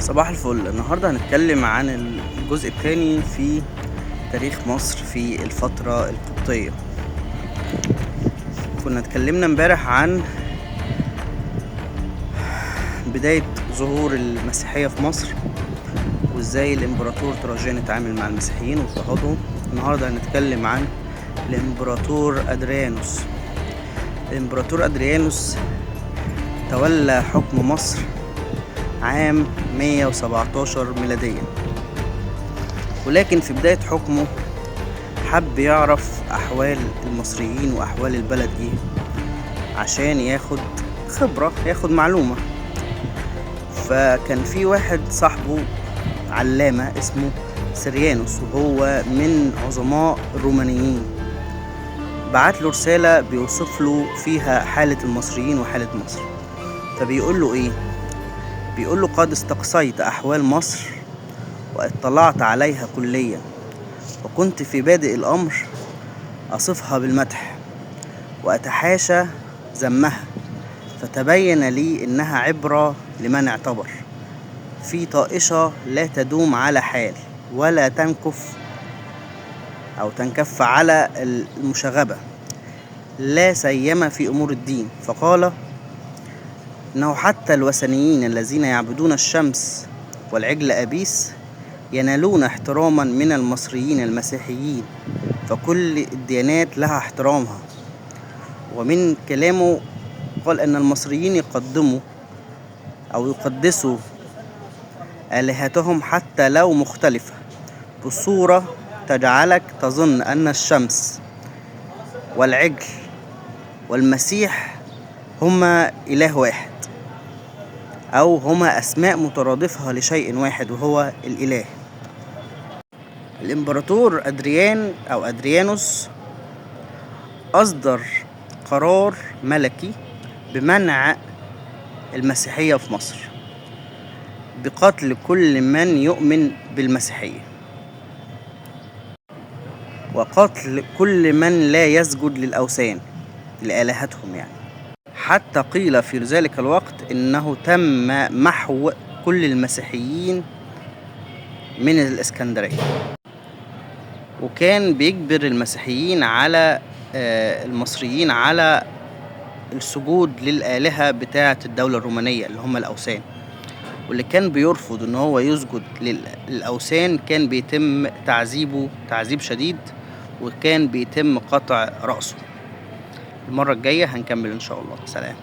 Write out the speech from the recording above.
صباح الفل. النهاردة هنتكلم عن الجزء الثاني في تاريخ مصر في الفترة القبطية. كنا اتكلمنا امبارح عن بداية ظهور المسيحية في مصر وازاي الامبراطور تراجان اتعامل مع المسيحيين واضطهادهم. النهاردة هنتكلم عن الامبراطور أدريانوس. الامبراطور أدريانوس تولى حكم مصر عام 117 ميلاديا، ولكن في بداية حكمه حب يعرف أحوال المصريين وأحوال البلد إيه عشان ياخد خبرة، ياخد معلومة. فكان في واحد صاحبه علامة اسمه سيريانوس، وهو من عظماء الرومانيين. بعت له رسالة بيوصف له فيها حالة المصريين وحالة مصر. فبيقول له إيه؟ بيقول له: قد استقصيت أحوال مصر واطلعت عليها كليا، وكنت في بادئ الأمر أصفها بالمدح وأتحاشى ذمها، فتبين لي إنها عبرة لمن اعتبر، في طائشة لا تدوم على حال ولا تنكف أو تنكف على المشاغبة، لا سيما في أمور الدين. فقال إنه حتى الوثنيين الذين يعبدون الشمس والعجل أبيس ينالون احتراما من المصريين المسيحيين، فكل الديانات لها احترامها. ومن كلامه قال أن المصريين يقدموا أو يقدسوا آلهتهم حتى لو مختلفة بصورة تجعلك تظن أن الشمس والعجل والمسيح هما إله واحد، أو هما أسماء مترادفة لشيء واحد وهو الإله. الإمبراطور أدريان أو أدريانوس أصدر قرار ملكي بمنع المسيحية في مصر، بقتل كل من يؤمن بالمسيحية وقتل كل من لا يسجد للأوثان لآلهتهم يعني. حتى قيل في ذلك الوقت إنه تم محو كل المسيحيين من الإسكندرية، وكان بيجبر المسيحيين على المصريين على السجود للآلهة بتاعة الدولة الرومانية اللي هم الأوثان، واللي كان بيرفض إن هو يسجد للأوثان كان بيتم تعذيبه تعذيب شديد، وكان بيتم قطع رأسه. المرة الجاية هنكمل إن شاء الله. سلام.